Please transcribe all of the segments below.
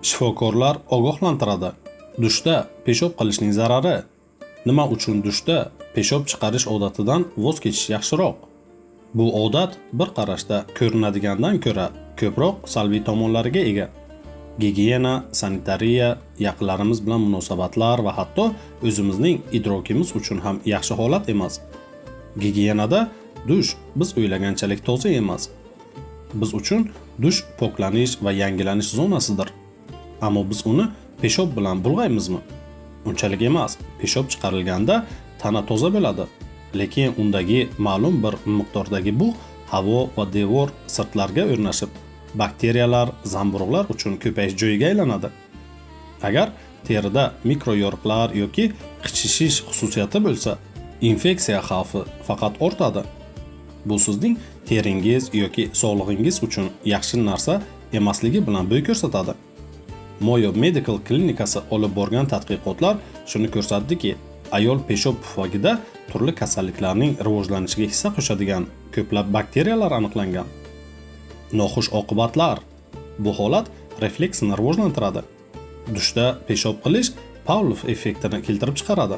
Shifokorlar ogohlantiradi. Dushda peshob qilishning zarari. Nima uchun dushda peshob chiqarish odatidan voz kechish yaxshiroq? Bu odat bir qarashda ko'rinadigandan ko'ra ko'proq salbiy tomonlariga ega. Gigiyena, sanitariya, yaqinlarimiz bilan munosabatlar va hatto o'zimizning idrokimiz uchun ham yaxshi holat emas. Gigiyenada dush biz o'ylaganchalik toza emas. Biz uchun dush poklanish va yangilanish zonasidir. Ammo biz uni peshob bilan bulg'aymizmi? Unchalik emas. Peshob chiqarilganda tana toza bo'ladi, lekin undagi ma'lum bir miqdordagi bug' havo va devor sirtlarga o'rnashib, bakteriyalar, zamburug'lar uchun ko'payish joyiga aylanadi. Agar terida mikroyoriqlar yoki qichishish xususiyati bo'lsa, infeksiya xavfi faqat ortadi. Bu sizning teringiz yoki sog'lig'ingiz uchun yaxshi narsa emasligi bilan bo'y ko'rsatadi. Moyo Medical klinikasi olib borgan tadqiqotlar shuni ko'rsatdiki, ayol peshob pufagida turli kasalliklarning rivojlanishiga hissa qo'shadigan ko'plab bakteriyalar aniqlangan. Noxush oqibatlar. Bu holat refleksni rivojlantiradi. Dushda peshob qilish Pavlov effektini keltirib chiqaradi.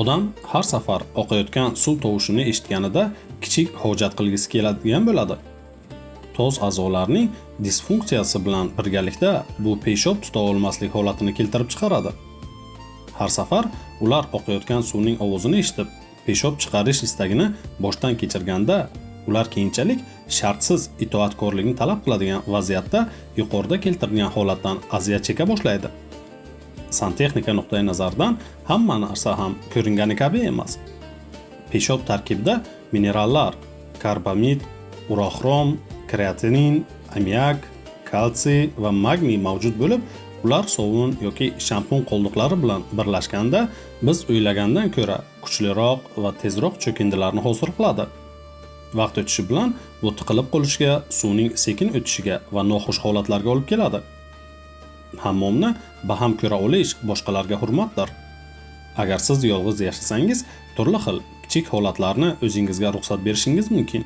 Odam har safar oqayotgan suv tovushini eshitganida kichik hojat qilgisi keladigan bo'ladi. Toz a'zolarning disfunksiyasi bilan birgalikda bu peshob tuta olmaslik holatini keltirib chiqaradi. Har safar ular oqayotgan suvning ovozini eshitib, peshob chiqarish istagini boshdan kechirganda, ular keyinchalik shartsiz itoatkorlikni talab qiladigan vaziyatda yuqorida keltirilgan holatdan aziyat cheka boshlaydi. Santexnika nuqtai nazaridan hamma narsa ham ko'ringani kabi emas. Peshob tarkibida minerallar, karbamid, uroxrom, kreatinin, ammiak, kalsiy va magniy mavjud bo'lib, ular sovun yoki shampun qoldiqlari bilan birlashganda biz o'ylagandan ko'ra kuchliroq va tezroq cho'kindilarni hosil qiladi. Vaqt o'tishi bilan bu tiqilib qolishiga, suvning sekin o'tishiga va noxush holatlarga olib keladi. Hammomni baham ko'ra olish boshqalarga hurmatdir. Agar siz yolg'iz yashasangiz, turli xil kichik holatlarni o'zingizga ruxsat berishingiz mumkin.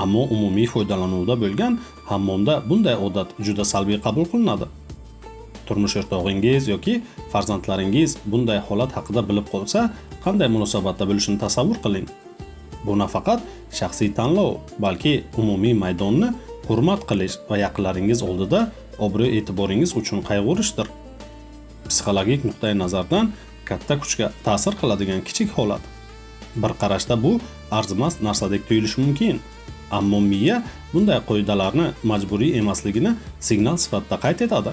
Ammo umumiy foydalanuvda bo'lgan hammomda bunday odat juda salbiy qabul qilinadi. Turmush o'rtog'ingiz yoki farzandlaringiz bunday holat haqida bilib qolsa, qanday munosabatda bo'lishini tasavvur qiling. Bu nafaqat shaxsiy tanlov, balki umumiy maydonni hurmat qilish va yaqinlaringiz oldida obro'-e'tiboringiz uchun qayg'urishdir. Psixologik nuqtai nazardan katta kuchga ta'sir qiladigan kichik holat. Bir qarashda bu arzimas narsadek tuyulishi mumkin. Ammo miya bunday qoidalarni majburiy emasligini signal sifatida qayd etadi.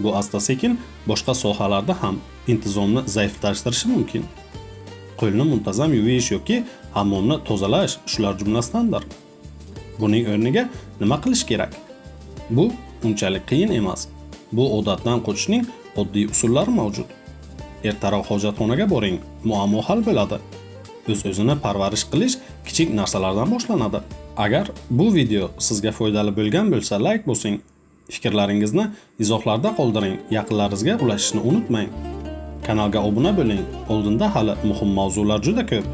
Bu asta-sekin boshqa sohalarda ham intizomni zaiflashtirishi mumkin. Qo'lni muntazam yuvish yoki hammomni tozalash shular jumlasidandir. Buning o'rniga nima qilish kerak? Bu unchalik qiyin emas. Bu odatdan qochishning oddiy usullari mavjud. Ertaroq hojatxonaga boring, muammo hal bo'ladi. O'z-o'zini parvarish qilish kichik narsalardan boshlanadi. Agar bu video sizga foydali bo'lgan bo'lsa, like bosing. Fikrlaringizni izohlarda qoldiring, yaqinlaringizga ulashishni unutmang. Kanalga obuna bo'ling. Oldinda hali muhim mavzular juda ko'p.